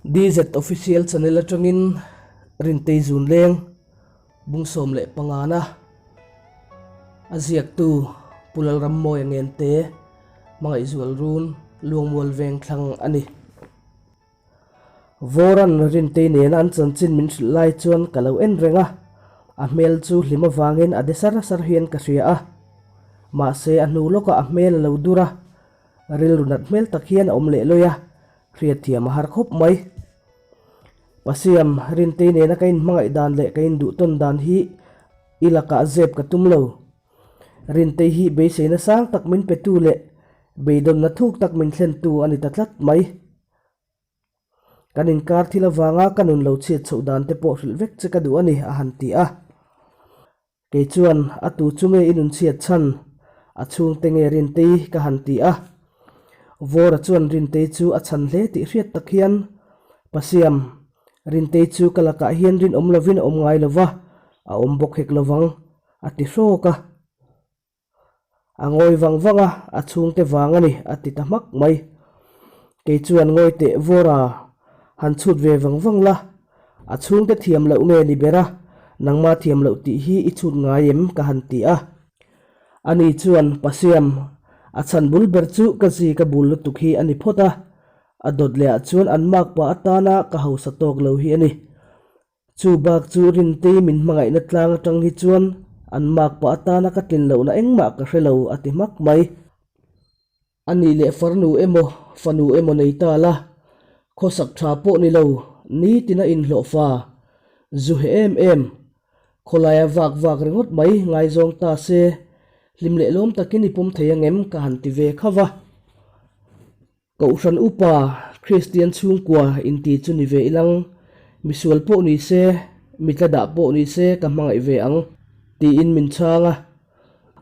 DZ Official Channel atangin Rintei Zunleng bung 15 na a ziaktu Pu Lalrammawia Ngente Hmangaihzual Run Luangmual Vengthlang a ni. Vawran Rintei nena an chanchin min hrilh lai chuan ka lo en reng a, a hmel chu hlim avangin a de sar sar hian ka hria a. Mahse a hnu lawkah a hmel a lo dur a, rilru nat hmel tak hian a awm leh lawi a, hriatthiam a har khawp mai. Pasiam, Rintei nena ka inhmangaih dan leh ka induhtawn dan hi i lakah zep ka tum lo. Rintei hi beiseina sang tak min petu leh beidawnna thuk tak min thlentu a ni ta tlat mai. Kan inkar thil avanga ka nun lo chhiat chhoh dan te pawh hrilh vek che ka duh a ni, a han ti a. Kei chuan a tu chu nge i nun chhiat chhan? A chhungte nge Rintei ka han ti a. Vawra chuan Rintei chu a chhan hle tih hriat tak hian, Pasiam, Rintei chu ka lakah hian rinawm lovin a awm ngai lova, a awm bawk hek lovang, a ti hrawk a. A ngawi vang vang a, a chhungte vang a ni, a ti ta hmak mai. Kei chuan ngawi teh vawr a, han chhut ve vang vang la, a chhungte thiam loh nge ni ber a, nangma thiam loh tih hi i chhut ngai em? ka han ti a. Ani chuan, Pasiam, a chhan bul ber chu ka zi ka bul lutuk hi a ni phawt a, a dawt leh ah chuan an makpa atana ka hausa tawk lo hi a ni. Chu bak chu Rintei min hmangaihna tlang atang hi chuan an mak pah atana ka tlin lohna engmah ka hre lo a ti hmak mai. A nih leh farnu emaw fanu emaw nei ta la, khawsak tha pawh ni lo, nitina inhlawh fa, zu he em em, khawlaia vak vak ringawt mai ngaizawng ta se, hlim leh lawm takin i pawm thei angem ka han ti ve khauh a. Kohhran upa Kristian chhungkua inti chu ni ve ilang, misual pawh ni se, mitla dah pawh ni se ka hmangaih ve ang, tiin min chhang a.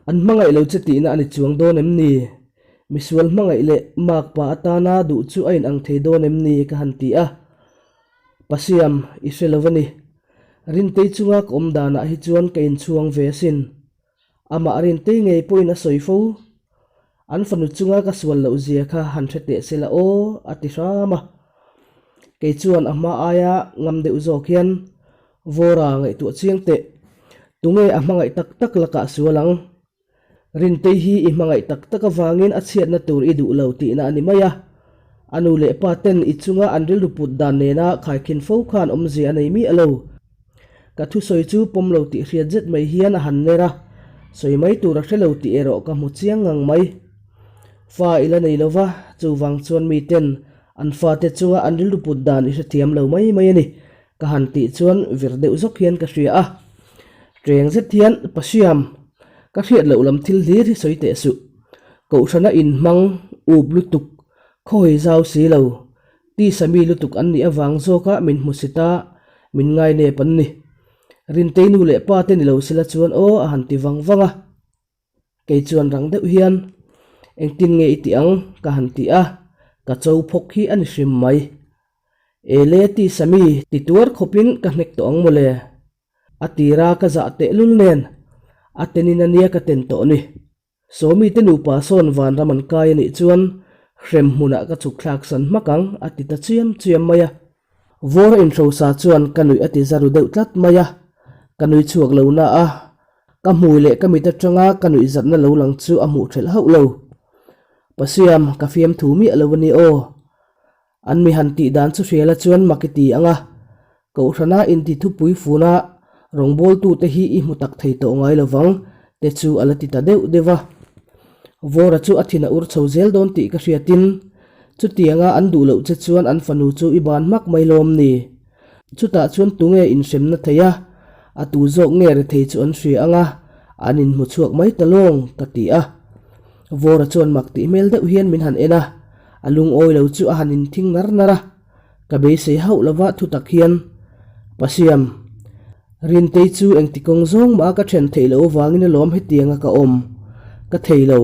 An hmangaih lo che tihna a ni chuang dawn em ni? Misual hmangaih leh makpa atana duh chu a inang thei dawn em ni? ka han ti a. Pasiam, i hre lo a ni. Rintei chunga ka awm danah hi chuan ka inchhuang ve asin. Amah Rintei ngei pawhin a sawi fo. An fanu chunga ka sual loh zia kha han hre teh se la aw, a ti hram a. Kei chuan a hma aia ngam deuh zawk hian Vawra ngaihtuah chiang teh. Tunge a hmangaih tak tak lakah sual ang? Rintei hi i hmangaih tak tak avangin a chhiatna tur i duh lo tihna a ni mai a. A nu leh pa ten i chunga an rilru put dan nena khaikhin fo khan awmzia a nei miah lo. Ka thusawi chu pawm lo tih hriat zet mai hian a han ner a, sawi mai tur a hre lo tih erawh ka hmu chiang ngang mai. Fa i la nei lo va, chuvang chuan miten an fate chunga an rilru put dan i hrethiam lo mai mai a ni, ka han tih chuan vir deuh zawk hian ka hria a. Ṭeng zet hian, Pasiam, ka hriat loh lam thil hlir hi sawi teh suh. Kohhrana inhmang, up lutuk, khawi zau si lo, Tisa mi lutuk an nih avang zawka min hmu si ta, min ngai nep an ni. Rintei nu leh pa te ni lo sela chuan aw a han ti vang vang a. Kei chuan rang deuh hian, Engtin nge i tih ang? ka han ti a, ka cho phawk hi a ni hrim mai. Ele tisa mi ti tuar khawpin ka hnek tawh ang mawle. A tira ka zah tehlul nen a tenin ania ka ten tawh ni. Sawmi te nupa sawn vanram an kai a nih chuan hrem hmunah ka chhuk thlak san hmak ang a ti ta chiam chiam mai a. Vawr a inhrosa chuan ka nuih a ti za ru deuh tlat mai a, ka nui chhuak lo na a, ka hmui leh ka mit atanga ka nuih zatna lo lang chu a hmuh thelh hauh lo. Pasiam, ka fiamthu miah lo a ni aw. An mi han tih dan chu hriala chuan mak i ti ang a, Kohhrana inti thupui funa rawngbawltute hi i hmu tak thei tawh ngai lovang te chu a la ti ta deuh deuh a. Vawra chu a thin a ur chho zel dawn tih ka hriatin, chutianga an duh loh che chuan an fanu chu i ban hmak mai lawm ni? Chutah chuan tunge inhremna thei a, a tu zawk nge rethei chu an hria ang a, an inhmu chhuak mai ta lawng, ka ti a. Vawra chuan mak tih hmel deuh hian min han en a, a lungawi lo chu a han inthing nar nar a. Ka beisei hauh lova thutak hian, Pasiam, Rintei chu engti kawng zawng mah a ka then theih loh avangin alawm hetianga ka awm ka thei lo.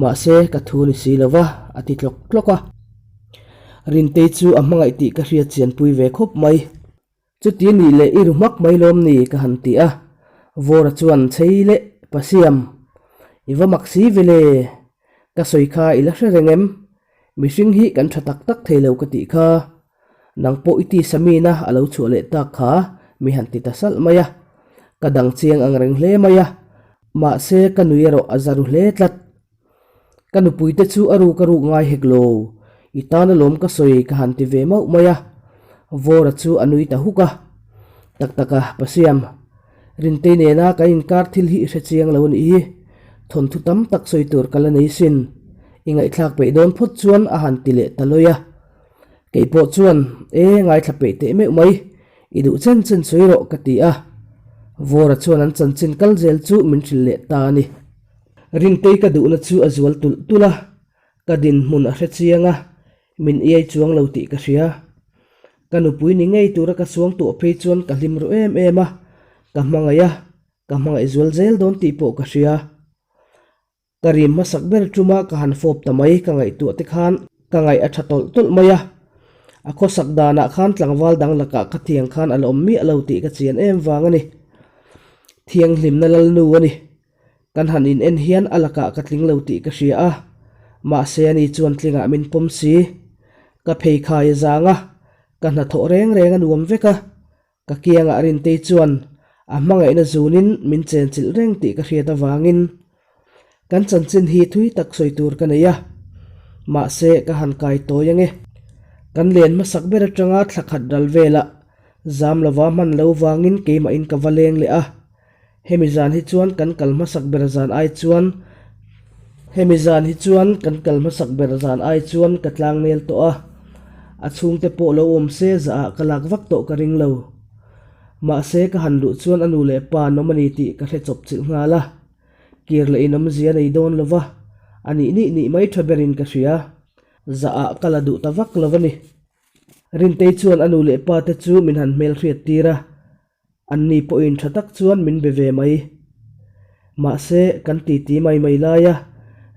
Mahse, ka thu ni si lova, a ti tlawk tlawk a. Rintei chu a hmangaih tih ka hriat chianpui ve khawp mai. Chuti nih leh i ru hmak mai lawm ni ka han ti a, Vawra chuan chei leh Pasiam, i va mak si ve le, ka sawi kha i la hre reng em? Mihring hi kan tha tak tak thei lo ka tih kha. Nang pawh i tisa mina a lo chhuah leh tak kha mi han ti ta salh mai a. Ka dang chiang ang reng hle mai a, mahse ka nui erawh a za ru hle tlat. Ka nupuite chu a ruk a ruk ngai hek lo, i tan alawm ka sawi ka han ti ve mauh mai a. Vawra chu a nui ta huk a. Tak tak a, Pasiam, Rintei nena kan inkar thil hi i hre chiang lo a nih hi. Thawnthu tam tak sawi tur ka la nei sin. I ngaihthlak peih dawn phawt chuan a han ti leh ta lawi a. Kei pawh chuan, E, ngaithla peih teh meuh mai, i duh chen chen sawi rawh ka ti a. Vawra chuan an chanchin kal zel chu min hrilh leh ta a ni. Rintei ka duhna chu a zual tulh tulh a, ka dinhmun a hre chiang a, min iai chuang lo tih ka hria. Ka nupui ni ngei tura ka suang tuah phei chuan ka hlim ru em em a, ka hmangaih a, ka hmangaih zual zel dawn tih pawh ka hria. Ka rim hmasak ber tuma ka han fawp ta mai ka ngaihtuah te khan ka ngaih a tha tawlh tawlh mai a. A khawsak danah khan tlangval dang lakah ka thiang khan a la awm miah lo tih ka chian em vang a ni. Thianghlimna lalnu a ni. Kan han in en hian a lakah ka tling lo tih ka hria a, mahse ani chuan tlingah min pawm si. Ka pheikhai a zang a, ka hnathawh reng reng a nuam vek a. Ka kiangah Rintei chuan a hmangaihna zunin min chenchilh reng tih ka hriat avangin kan chanchin hi thui tak sawi tur ka nei a, mahse ka han kai tawi ange. Kan len hmasak ber atanga thla khat ral velah zam lova hman lo vangin keimahin ka va leng leh a, Hemi zan hi chuan kan kal hmasak ber zan ai chuan Hemi zan hi chuan kan kal hmasak ber zan ai chuan ka tlang nel tawh a, a chhungte pawh lo awm se zah ah ka lak vak tawh ka ring lo. Mahse ka han luh chuan a nu leh pa an awm a ni tih ka hre chawp chilh nghal a, kir leh in awmzia nei dawn lo va, a nih nih nih mai tha berin ka hria. Zah ah ka la duh ta vak lo a ni. Rintei chuan a nu leh pa te chu min han hmelhriat tir a, Anni pawhin tha tak chuan min be ve mai. Mahse, kan titi mai mai laia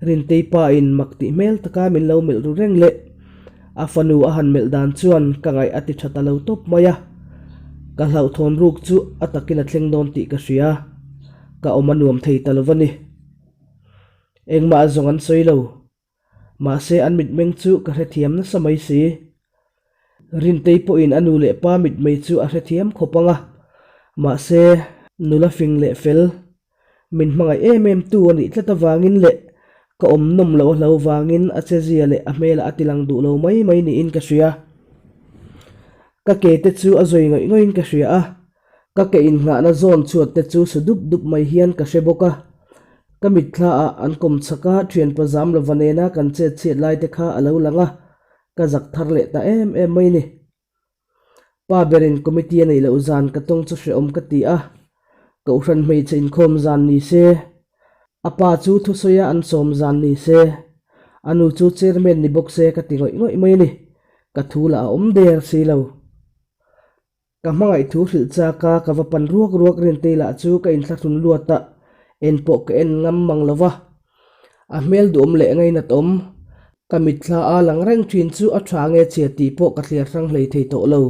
Rintei pa in mak tih hmel taka min lo melh ru reng leh a fanu a han melh dan chuan ka ngaih a ti tha ta lo tawp mai a. Ka hlauhthawn ruk chu a takin a thleng dawn tih ka hria. Ka awm a nuam thei ta lo va ni. Engmah zawng an sawi lo. Mahse an mitmeng chu ka hrethiam nasa mai si. Rintei pawhin a nu leh pa mitmei chu a hrethiam khawp ang a, mahse nula fing leh fel, min hmangaih em em tu a nih tlat avangin leh ka awm nawm loh a hlo vangin a chezia leh a hmelah a tilang duh lo mai mai niin ka hria. Ka ke te chu a zawi ngawih ngawih in ka hria a, Ka ke innghahna zawn chhuat te chu su dup dup mai hian ka hre bawk a. Ka mitthla ah an kawm chhak a, thianpa zam lova nena kan chet chhiat lai te kha a lo lang a, ka zak thar leh ta em em mai ni. Pa berin committee a neih loh zan ka tawng chu hrehawm ka ti a, Kohhran hmeichhe inkhawm zan ni se, a pa chu thusawi a an sawm zan ni se, a nu chu chairman ni bawk se ka ti ngawih ngawih mai ni, ka thu lah a awm der si lo. Ka hmangaih thu hrilh chak a, ka va pan ruak ruak Rintei lah chu ka inthlahrun luat a, en pawh ka en ngam mang lo va. A hmel duhawm leh ngainat awm. Ka mitthla a lang reng thin chu a tha nge chhia tih pawh ka thliar hrang hlei thei tawh lo.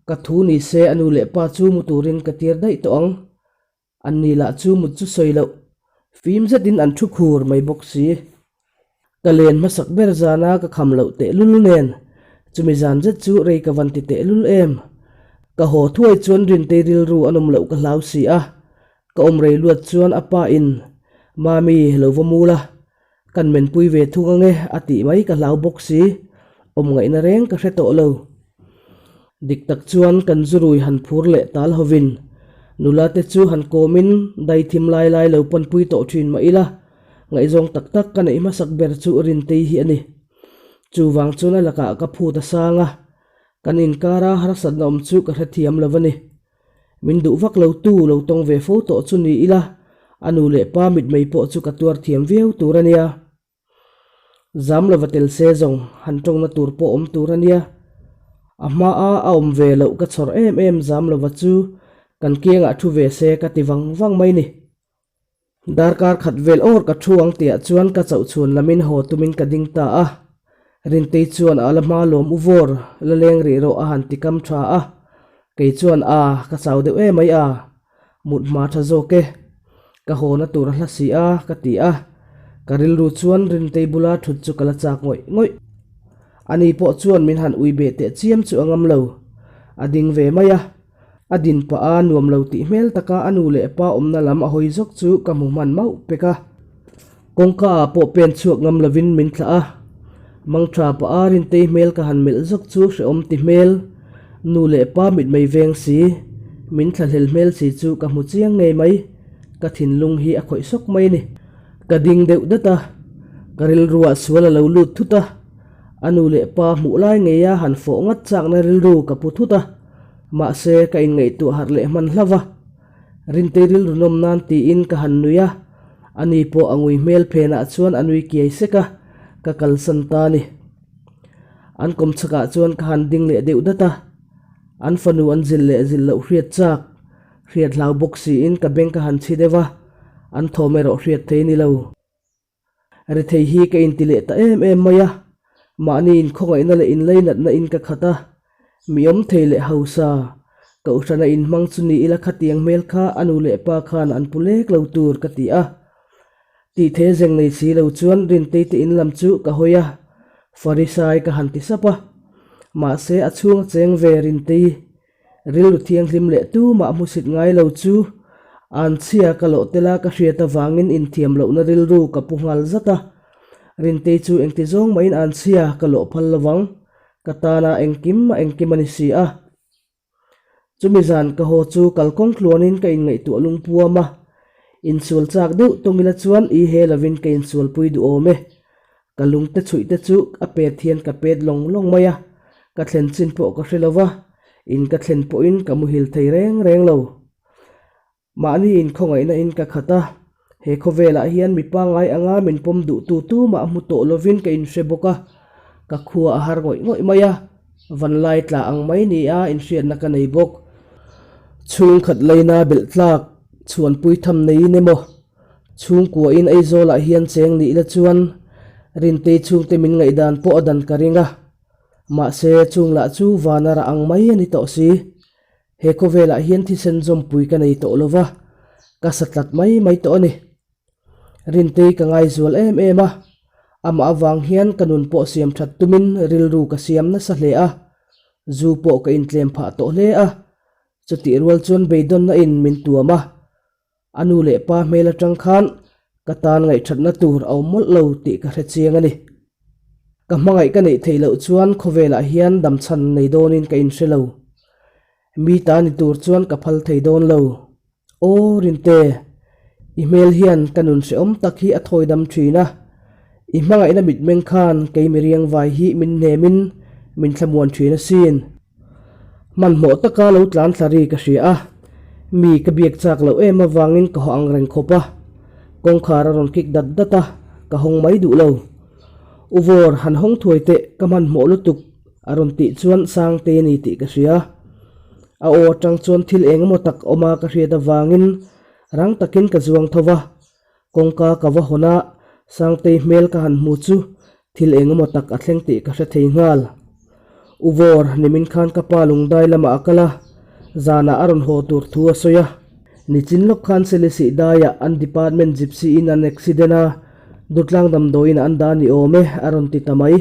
Ka thu ni se a nu leh pa chu mu turin ka tir daih tawh ang. Anni lah chu mut chu sawi loh, fim zetin an thu khur mai bawk si. Ka len hmasak ber zana ka kham loh tehlul nen, chumi zan zet chu rei ka van ti tehlul em. Ka haw thuai chuan Rintei rilru a nawm loh ka hlau si a, ka awm rei luat chuan a pa in, Mami, lo va mul a, kan menpui ve thung ange a tih mai ka hlau bawk si, awm ngaihna reng ka hre tawh lo. Dik tak chuan kan zurui han phur leh tal hovin nula te chu han kawmin dai thim lai lai lo panpui tawh thin mah ila, ngaihzawng tak tak ka neih hmasak ber chu Rintei hi a ni. Chuvang chuan a lakah ka phut a sang a, kan inkara harsatna awm chu ka hrethiam lo a ni. Min duh vak lo tu lo tawng ve fo tawh chu ni ila, a nu leh pa mitmei pawh chu ka tuar thiam viau tur a nia. Zam lova tel se zawng han tawngna tur pawh awm tur a nia. A hmaa a awm ve loh ka chhawr em em zam lova chu kan kiangah thu ve se ka ti vang vang mai ni. Darkar khat vel awr ka thu ang tihah chuan ka chauh chhuan lamin haw tumin ka ding ta a. Rintei chuan a la hma lawm u vawr, la leng rih rawh a han ti kam tha a. Kei chuan a, ka chau deuh emai a, mut hma tha zawk e. Ka hawna tur a hla si a, ka ti a. Ka rilru chuan Rintei bula thut chu ka la chak ngawih ngawih. Ani pawh chuan min han ui beh teh chiam chu a ngam lo. A ding ve mai a. A din pah a nuam lo tih hmel taka a nu leh pa awmna lam a hawi zawk chu ka hmu hman mauh pek a. Kawngka ah pawh pen chhuak ngam lovin min thlah a. Mangtha pah a Rintei hmel ka han melh zawk chu hrehawm ti hmel, nu leh pa mitmei veng si, min thlahlel hmel si chu ka hmu chiang ngei mai. Ka thinlung hi a khawih sawk mai a ni. Ka ding deuh dat a, ka rilruah sual a lo lut thut a, a nu leh pa hmuh lai ngeia han fawh ngat chakna rilru ka pu thut a, mahse ka inngaihtuah harh leh hman hlauh va. Rintei rilru nawm nan tiin ka han nui a, ani pawh a ngui hmel phenah chuan a nui kiai sek a, ka kalsan ta a ni. An kawmchhakah chuan ka han ding leh deuh dat a, an fanu an zilh leh zilh loh hriat chak. Hriat hlau bawk siin ka beng ka han chhi deuh a, an thawm erawh hriat thei ni lo. Rethei hi ka inti leh ta em em mai a, mahni inkhawngaihna leh inleinatna in ka khat a, mi awm thei leh hausa, kohhrana inhmang chu ni ila khatiang hmel kha a nu leh pa khan an pu lek lo tur ka ti a. Tih the zeng nei si lo chuan Rintei te in lam chu ka hawi a, Farisai ka han ti sap a, mahse a chhung a cheng ve Rintei Rilru thianghlim leh tumah hmusit ngai lo chu an chhia ka loh tel a ka hriat avangin inthiam lohna rilru ka pu nghal zat a. Rintei chu engti zawng mahin an chhia ka loh phal lovang, ka tana engkim a engkim a ni si a. Chumi zan ka haw chu kalkawng tluanin ka inngaihtuah lungpuam a, insual chak deuh tawng ila chuan i he lovin ka insualpui duh awm e. Ka lungte chhuih te chu a pet hian ka pet lawng lawng mai a, ka thlen chin pawh ka hre lo va, in ka thlen pawhin ka muhil thei reng reng lo. Mahni inkhawngaihna in ka khat a, he khawvelah hian mi pangngai anga min pawm duhtu tumah hmu tawh lovin ka inhre bawk a, ka khua a har ngawih ngawih mai a, vanlai tla ang mai nia inhriatna ka nei bawk. Chhungkhat leina belh tlak chhuanpui tham neiin emaw Chhungkuain Aizawlah hian cheng nih la chuan Rintei chhungte min ngaihdan pawh a dan ka ring a, mahse chung lah chu vana rah ang mai a ni tawh si. He khawvelah hian thisen zawmpui ka nei tawh lo va, ka sa tlat mai mai tawh a ni. Rintei ka ngaizual em em a, amah avang hian ka nun pawh siam that tumin rilru ka siam nasa hle a, zu pawh ka intlem phah tawh hle a, chutih rual chuan beidawnna in min tuam a, A nu leh pa hmel atang khan ka tan ngaihthatna tur a awm mawlh lo tih ka hre chiang a ni. Ka hmangaih ka neih theih loh chuan khawvelah hian damchhan nei dawnin ka inhre lo. Mi ta ni tur chuan ka phal thei dawn lo. Aw Rinte, i hmel hian ka nun hrehawm tak hi a thawi dam thin a. I hmangaihna mitmeng khan kei miriang vai hi min hnemin min thlamuan thin asin. Hmanhmawh taka lo tlan thla ri ka hria a, mi ka biak chak loh em avangin ka haw ang reng khawp a, kawngkhar a rawn kik dat dat a, ka hawng mai duh lo. U Vawr, han hawng thuai teh, ka hmanhmawh lutuk a rawn tih chuan Sangte a ni tih ka hria. A aw atang chuan thil eng emaw tak awma ka hriat avangin rang takin ka zuang tho va, Kawngka ka va hawn a, Sangtei hmel ka han hmu chu thil eng emaw tak a thleng tih ka hre thei nghal. U Vawr, nimin khan ka pa lungdai lamah a kal a, zanah a rawn haw tur thu a sawi a. Nichin lawk khan Selisih daiah an department gypsy in an accident a, Dutlang damdawiin an dah ni awm e, a rawn ti ta mai.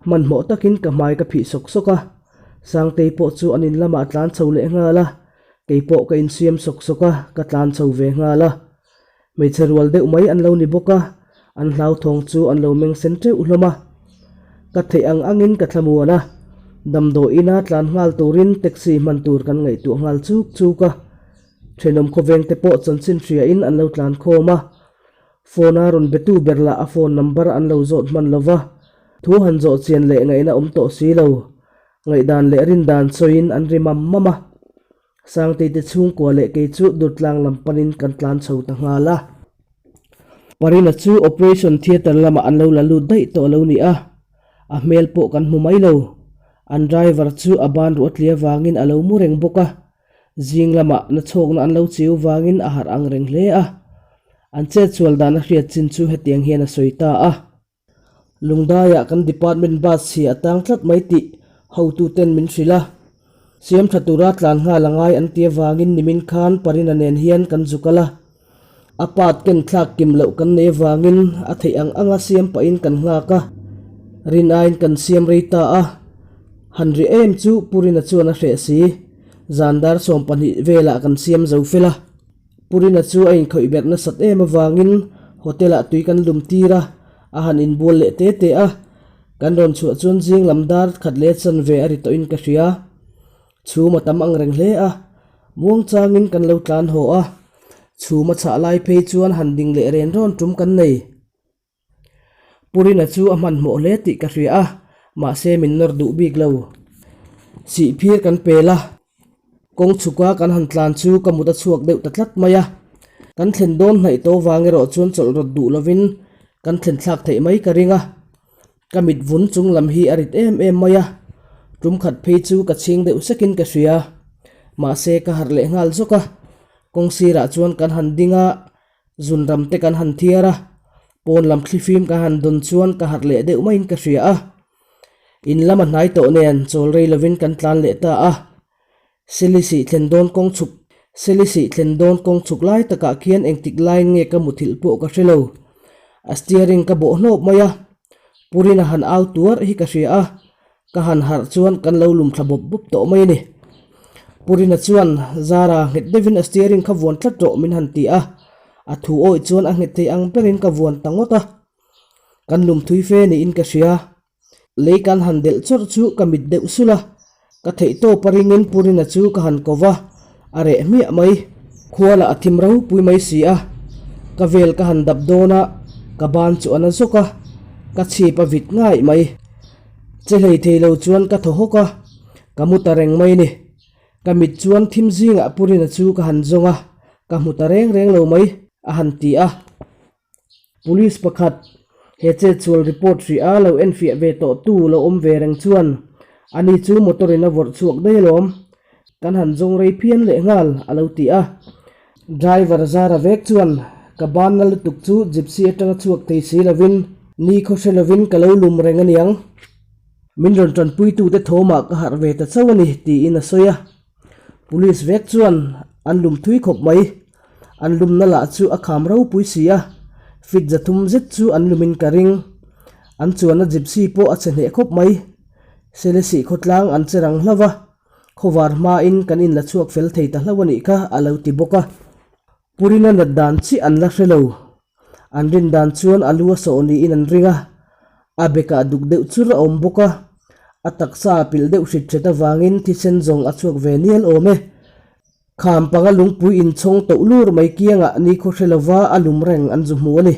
Hmanhmawh takin ka hmai ka phih sawk sawk a, Sangtei pawh chu an in lamah a tlan chho leh nghal a, kei pawh ka insiam sawk sawk a, ka tlan chho ve nghal a. Hmeichhe rual deuh mai an lo ni bawk a, an hlauthawng chu an lo meng sen teuh hlawm a. Ka theih ang angin ka thlamuan a, damdawi ina tlan nghal turin taxi hman tur kan ngaihtuah nghal chuk chuk a. Thenawm khawveng te pawh chanchin hriain an lo tlan khawm a, phone a rawn betu ber lah a phone number an lo zawt hman lo va, thu han zawh chian leh ngaihna awm tawh si lo, ngaihdan leh rindan sawiin an ri mam mam a. Sangtei te chhungkua leh kei chu Durtlang lam panin kan tlan chho ta nghal a. Parina chu operation theatre lamah an lo la lut daih tawh lo ni a, a hmel pawh kan hmu mai lo. An driver chu a ban ruah tli avangin a lo mu reng bawk a, zing lamah na chhawkna an lo chiu vangin a harh ang reng hle a. An chetsual dan a hriat chin chu hetiang hian a sawi ta a. Lungdaiah kan department bus hi a tang tlat mai tih hotuten min hrilh a, siam tha tura tlan nghal a ngai an ti avangin nimin khan Parina nen hian kan zu kal a, a part ken thlak kim loh kan nei avangin a theih ang anga siam pahin kan nghak a. Rin aiin kan siam rei ta a, han ri em chu Pu Rina chuan a hreh si. Zan dar 12 velah kan siam zo fel a. Pu Rina chu a inkhawih berh nasat em avangin hotel-ah tui kan lum tir a, a han inbual leh te te a. Kan rawn chhuah chuan zing lam dar khat leh chanve a ri tawhin ka hria. Chhum a tam ang reng hle a, muang changin kan lo tlan haw a. Chhum a chhah lai phei chuan han ding leh ren rawn tum kan nei. Pu Rina chu a hmanhmawh hle tih ka hria a, mahse min nawr duh bik lo. Sihphir kan pel a, kawng chhuka kan han tlan chu ka mut a chhuak deuh ta tlat mai a. Kan thlen dawn hnaih tawh vang erawh chuan chawlh rawt duh lovin kan thlen thlak theih mai ka ring a. Ka mit vun chung lam hi a rit em em mai a, tum khat phei chu ka chhing deuh sekin ka hria. Mahse ka harh leh nghal zawk a, kawng sirah chuan kan han ding a, Zunram te kan han thiar a, pawn lam thlifim kan han dawn chuan ka harh leh deuh maiin ka hria a. In lama hnai tawh nen chawl rei lovin kan tlan leh ta a. Selisih thlen dawn kawng chhuk Selisih thlen dawn kawng chhuk lai takah khian engtik laiin nge ka muthilh pawh ka hre lo. A steering ka bawh hnawp mai a, Purina han au tuarh hi ka hria a. Ka han harh chuan kan lo lum thla bawp bawp tawh mai a ni. Pu Rina chuan Zara nghet deuhin a steering kha vuan tlat rawh min han ti a, a thu awih chuan a nghet thei ang berin ka vuan ta ngawt a. Kan lum thui fe niin ka hria. Lei kan han delh chawrh chu ka mit deuh sulh a, ka theihtawp a ringin Pu Rina chu ka han ko va, a reh hmiah mai. Khua lah a thim ropui mai si a, ka vel ka han dap dawn a, ka ban chu a na zawk a, ka chhip a vit ngaih mai. Che hlei thei lo chuan ka thaw hawk a, ka mu ta reng mai ni. Ka mit chuan thim zingah Pu Rina chu ka han zawng a, ka hmu ta reng reng lo mai, a han ti a. Police pakhat, he chetsual report hrih a lo enfiah ve tawh tu lo awm ve reng chuan, Ani chu motor in a vawrh chhuak daih alawm, kan han zawng rei phian leh nghal, a lo ti a. Driver zara vek chuan ka banna lutuk chu gypsy atanga chhuak thei si lovin ni khaw hre lovin ka lo lum reng aniang. Min rawn tanpuitute thawmah ka harh ve ta chauh a ni tiin a sawi a. Police vek chuan an lum thui khawp mai. An lumna lah chu a kham ropui si a, fit zathum zet chu an lumin ka ring. An chuanna gypsy pawh a chhe hneh khawp mai. Selesih khawtlang an che rang hlauh a. Khawvar hmain kan inla chhuak fel thei ta hlauh a nih kha a lo ti bawk a. Purina nat dan chiah an la hre lo. An rin dan chuan a lu a sawh niin an ring a, a bekah duk deuh chur a awm bawk a, a taksa a pilh deuh hrit hret avangin thisen zawng a chhuak ve nial awm e. Kham panga lungpui inchhawng toh lur mai kiangah nikhaw hre lova a lum reng an zu hmu a ni.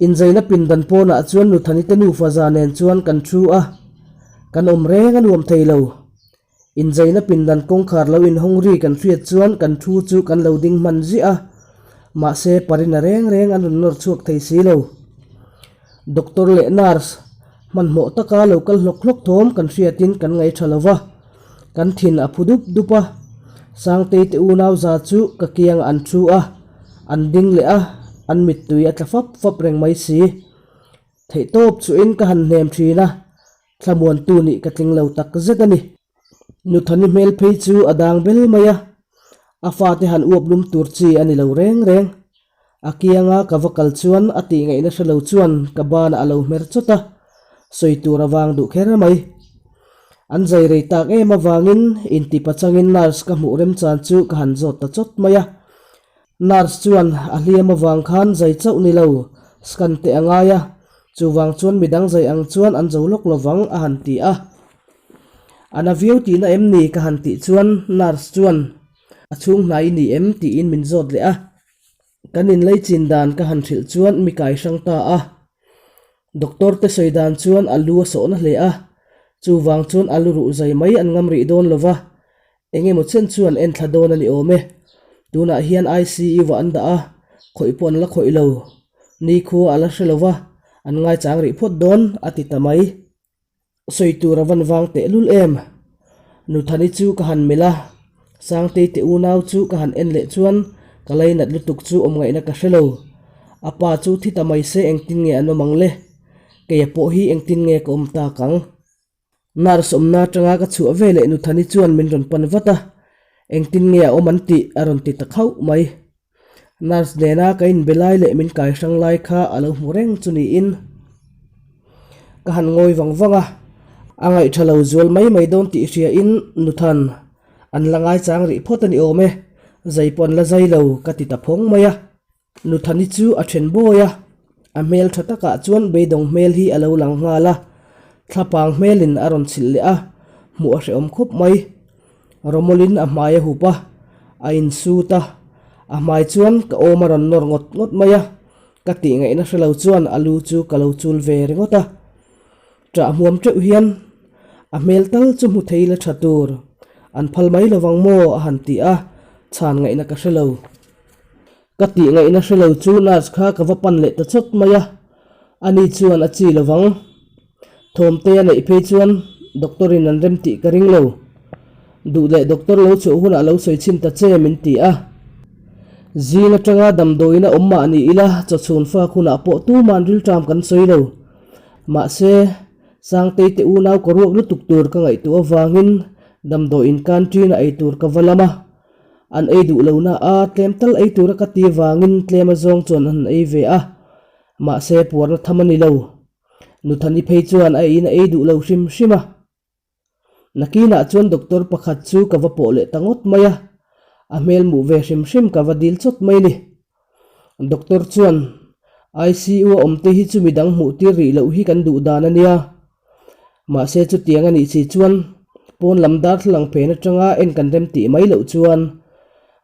Inzaina pindan pawnah chuan Nuthani te nufa za nen chuan kan thu a, kan awm reng a nuam thei lo. Inzaina pindan kawngkhar lo inhawng ri kan hriat chuan kan thu chu kan lo ding hman ziah a, mahse parina reng reng an rawn nawr chhuak thei si lo. Doctor leh nurse hmanhmawh taka lo kal hlawk hlawk thawm kan hriatin kan ngaih tha lo va, kan thin a phu dup dup a. Sangtei te unau za chu ka kiangah an thu a, an ding leh a, an mittui a tla fap fap reng mai si. Theihtawp chuhin ka han hnem thin a, thlamuantu nih ka tling lo tak zet a ni. Nuthani hmel phei chu a dang bel mai a, a fate han uap lum tur chi a ni lo reng reng. A kianga ka va kal chuan a tih ngaihna hre lo chuan ka banah a lo hmer chawt a, sawi tur a vang duh kher mai. An zai rei tak em avangin inti pachangin nurse ka hmuh remchan chu ka han zawt ta chawt mai a. Nurse chuan a hliam avang khan zai chauh ni lo, scan teh a ngai a, chuvang chuan midang zai ang chuan an zo lawk lovang a han ti a. A na viau tihna em ni ka han tih chuan nurse chuan a chhung hnai i ni em tiin min zawt leh a. Kan inlei chin dan ka han hrilh chuan mi kai hrang ta a. Doctor te sawi dan chuan a lu a sawhna hle a, chuvang chuan a lu ruh zai mai an ngam rih dawn lova, eng emaw chen chuan en thla dawn a ni awm e. Tunah hian ICU ah an dah a, khawih pawh an la khawih lo. Nikhua a la hre lova, an ngaichang rih phawt dawn a ti ta mai. Sawi tur a van vang teh lul em? Nuthani chu ka han melh a, Sangtei te unau chu ka han en leh chuan ka lainat lutuk chu awm ngaihna ka hre lo. A pa chu thi ta mai se engtin nge an awm ang le? Keia pawh hi engtin nge ka awm tak ang? Nurse awmna atanga ka chhuah ve leh Nuthani chuan min rawn pan vat a, engtin nge a awm an tih a rawn ti ta khauh mai. Nurse nena ka inbe lai leh min kai hrang lai kha a lo hmu reng chu niin. Ka han ngawi vang vang a, a ngaih tha lo zual mai mai dawn tih hria in Nuthan an la ngaichang rih phawt a ni awm e, zai pawh an la zai lo ka ti ta phawng mai a. Nuthani chu a then bawi a, a hmel tha takah chuan beidawng hmel hi a lo lang nghal a, thlapang hmelin a rawn chhilh leh a, hmuh a hrehawm khawp mai. Romolin a hmai a hup a, a insut a, a hmai chuan ka awm a rawn nawr ngawt ngawt mai a, ka tih ngaihna hre lo chuan a lu chu ka lo chul ve ringawt a. Ṭah hmuam ṭeuh hian a hmel tal chu hmu thei la ṭha tur, an phal mai lovang maw a han ti a, chhan ngaihna ka hre lo. Ka tih ngaihna hre lo chu nurse kha ka va pan leh ta chawt mai a, ani chuan a chi lovang. Thawmte a neih phei chuan doctor in an rem tih ka ring lo. Duh leh doctor lo chhuah hunah lo sawi chhin ta che min ti a. Zing atanga damdawiin a awm mah ni ila chawchhun fak hunah pawh tuman rilṭam kan sawi lo. Mahse, Sangtei te unau ka ruak lutuk tur ka ngaihtuah avangin damdawiin canteen a ei tur ka va lam a. An ei duh lo na a, tlem tal ei tura ka ti vangin tlem a zawng chuan an ei ve a, mahse puarna tham a ni lo. Nuthani phei chuan a eiin a ei duh lo hrim hrim a. Nakinah chuan doctor pakhat chu ka va pawh leh ta ngawt mai a, a hmel hmuh ve hrim hrim ka va dil chawt mai ni. Doctor chuan, ICU a awm te hi chu midang hmuh tir rih loh hi kan duh dan a nia. Mahse chutiang a nih si chuan pawn lam darthlalang phen atanga en kan rem tih mai loh chuan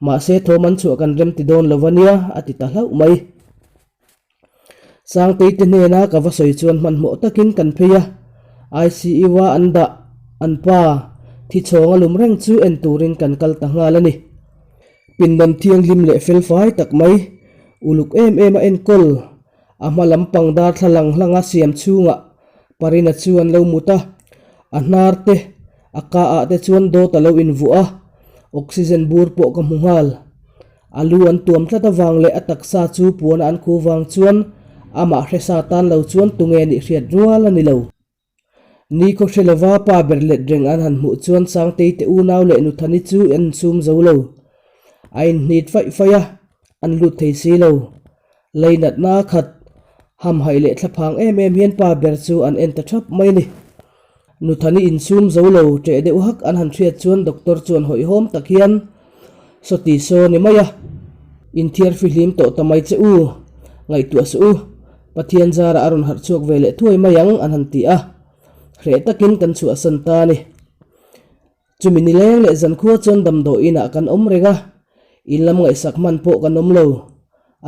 mahse thawm an chhuah kan rem ti dawn lo a nia a ti ta hlauh mai. Sangtei te hnena ka va sawi chuan hmanhmawh takin kan phei a, ICU a an dah an pa thi chhawng a lum reng chu en turin kan kal ta nghal a ni. Pindan thianghlim leh felfai tak mai uluk em em a enkawl A hma lampang darthlalang hlanga siam chhungah Parina chu an lo mut a, a hnar te, a ka ah te chuan dawt a lo invuah a, oxygen bur pawh ka hmu nghal. A lu an tuam tlat avang leh a taksa chu puana an khu vang chuan amah hresa tan lo chuan tunge nih hriat rual a ni lo. Ni khaw hre lova pa ber let reng an han hmuh chuan Sangtei te unau leh Nuthani chu an insum zo lo. A inhnit faih faih a, an lut thei si lo. Leinatna khat hamhaih leh thlaphang em em hian pa ber chu an en ta thap mai a ni. Nuthani insum zo lo ṭeh deuh hak an han hriat chuan doctor chuan hawihhawm tak hian, Sawti saw ni mai a, inthiar fihlim tawh ta mai che u, ngaihtuah suh u, Pathian zarah a rawn harh chhuak ve leh thuai mai ang an han ti a, hreh takin kan chhuahsan ta a ni. Chumi ni leng leh zankhua chuan damdawi inah kan awm reng a, in lam ngaihsak hman pawh kan awm lo.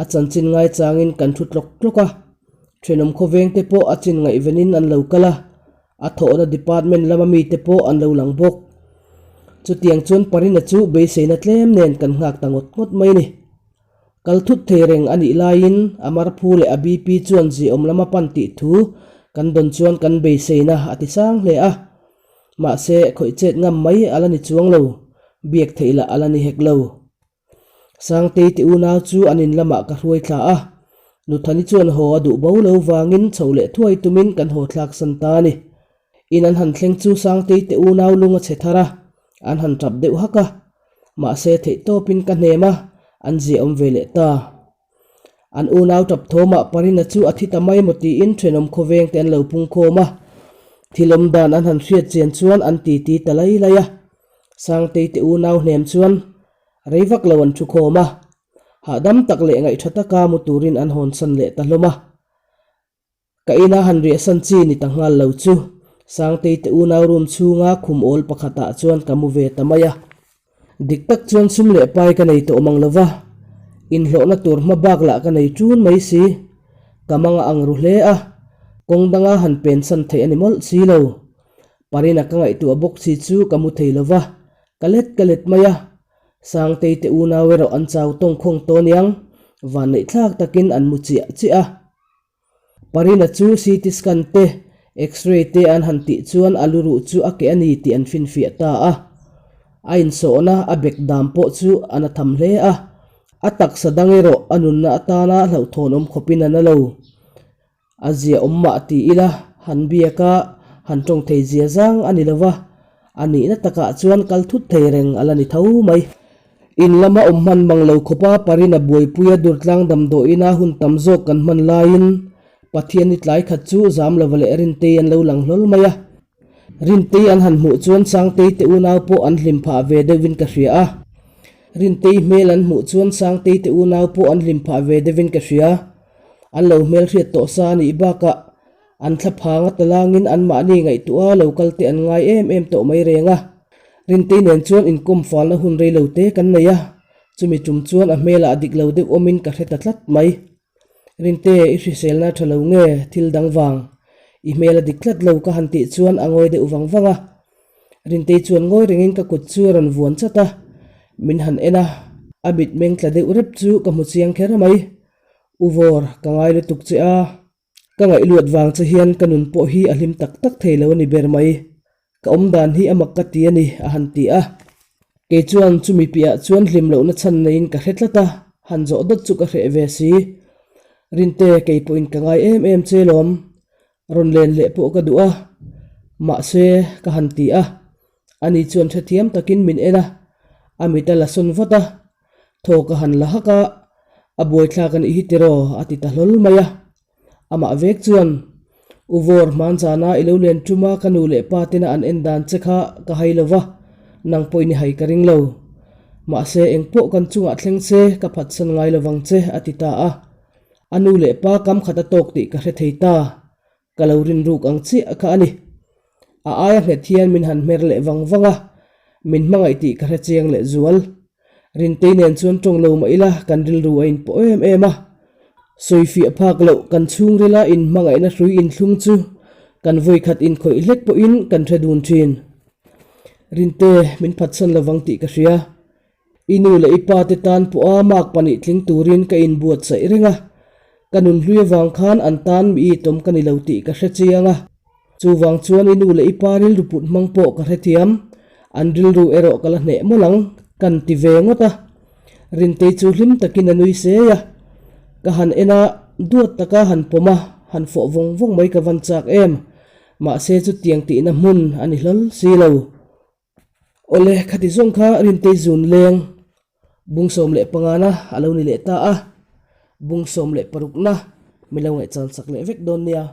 A chanchin ngaichangin kan thu tlawk tlawk a, thenawm khawvengte pawh a chin ngaihvenin an lo kal a, a thawhna department lama mite pawh an lo lang bawk. Chutiang chuan Parina chu beiseina tlem nen kan nghak ta ngawt ngawt mai a ni. Kal thut thei reng a nih laiin a marphu leh a BP chuan ziaawm lama pan tih thu kan dawn chuan kan beiseina a ti sang hle a. Mahse, khawih chet ngam mai a la ni chuang lo, biak theih lah a la ni hek lo. Sangtei ti unau chu an in lamah ka hruai thla a, Nuthani chuan haw a duh bo lo vangin chho leh thuai tumin kan haw thlak san ta a ni. In an han thleng chu Sangtei te unau lung a chhe thar a, an han tap deuh hak a, mahse theihtawpin ka hnem a, an ziahawm ve leh ta. An unau tap thawmah Parina chu a thi ta mai maw tiin thenawm khawveng te an lo pung khawm a, thil awm dan an han hriat chian chuan an titi ta lai lai a. Sangtei te unau hnem chuan rei vak lo an thu khawm a, hahdam tak leh ngaih tha taka mu turin an hawnsan leh ta hlawm a. Ka ina han riahsan chi ni ta nghal lo chu Sangtei te unau room chhunga khum awl pakhatah chuan ka mu ve ta mai a. Dik tak chuan sum leh pai ka nei tawh mang lova, inhlawhna tur hma bak lah ka nei ṭun mai si. Ka mang a ang ru hle a, kawng danga han pensan theih a ni mawlh si lo. Parina ka ngaihtuah bawk si chu ka mu thei lova, ka let ka let mai a. Sangtei te unau erawh an chau tawngkhawng tawh aniang, vanneih thlak takin an mu chiah chiah a. Parina chu CT scan te, X-ray te an han tih chuan a luruh chu a keh a ni tih an finfiah ta a. A insawhna a bek dam pawh chu a na tham hle a, a taksa dang erawh a nunna atana hlauhthawn awm khawpin a na lo. A zia awm mah ti ila han biak a, han tawng thei zia zang a ni lo va, a nihna takah chuan kal thut thei reng a la ni tho mai. In lama awm hman mang lo khawpa Parina buaipuia Durtlang damdawiina hun tam zawk kan hman laiin Pathianni tlai khat chu Zamlova leh Rintei an lo lang hlawl mai a. Rintei an han hmuh chuan Sangtei te unau pawh an hlim phah ve deuhin ka hria a. Rintei hmel an hmuh chuan Sangtei te unau pawh an hlim phah ve deuhin ka hria. An lo hmel hriat tawh sa a nih bakah an thla phang a talangin anmahni ngaihtuah a lo kal te an ngai em em tawh mai reng a. Rintei nen chuan inkawm falna hun rei lo te kan nei a, chumi tum chuan a hmelah dik lo deuh awmin ka hre ta tlat mai. Rinte, i hriselna tha lo nge thil dang vang? I hmel a dik tlat lo ka han tih chuan a ngawi deuh vang vang a. Rintei chuan ngawi rengin ka kut chu a rawn vuan chat a, min han en a, a mitmeng tla deuh rep chu ka hmu chiang kher mai. U Vawr, ka ngai lutuk che a, ka ngaihluat vang che hian ka nun pawh hi a hlim tak tak thei lo a ni ber mai. Ka awm dan hi a mak ka ti a ni, a han ti a. Kei chuan chumi piahah chuan hlim lohna chhan neiin ka hre tlat a, han zawh dawt chu ka hreh ve si. Rinte, kei pawhin ka ngai em em che lawm. Rawn len leh pawh ka duh a, mahse, ka han ti a. Ani chuan hrethiam takin min en a, a mit a la sawn vat a. Thaw ka han la hak a, a buaithlak a nih hi tiraw, a ti ta hlawl mai a. Amah vek chuan, U Vawr, hmanzana i lo len tum a, ka nu leh pa tena an en dan che kha ka hai lo va, nang pawhin i hai ka ring lo. Mahse, eng pawh kan chungah thleng se, ka phatsan ngai lo vang che, a ti ta a. A nu leh pa kam khat a tawk tih ka hre thei ta. Ka lo rinruk ang chiah kha a ni. A aia nghet hian min han hmer leh vang vang a, min hmangaih tih ka hre chiang leh zual. Rintei nen chuan tawng lo mah ila kan rilru a inpawh em em a. Sawifiah phak loh kan chhungrila inhmangaihna hrui inthlung chu kan vawikhat inkhawih hlek pawhin kan hre dun thin. Rinte, min phatsan lovang tih ka hria. I nu leh i pa te tan pawha mark pahnih tling turin ka inbuatsaih reng a, ka nun hlui avang khan an tan mi itawm ka ni lo tih ka hre chiang a. Chuvang chuan i nu leh i pa rilru put hmang pawh ka hrethiam, an rilru erawh ka la hneh mawlh ang, kan ti ve ngawt a. Rintei chu hlim takin a nui sei a, ka han en a, duat taka han pawm a, han fawh vawng vawng mai ka van chak em, mahse chutiang tihna hmun a ni hlawl si lo. Awle, khati zawng kha Rintei zun leng bung 15 na a lo ni leh ta a, bung 16 na mi lo ngaihchan sak leh vek dawn nia.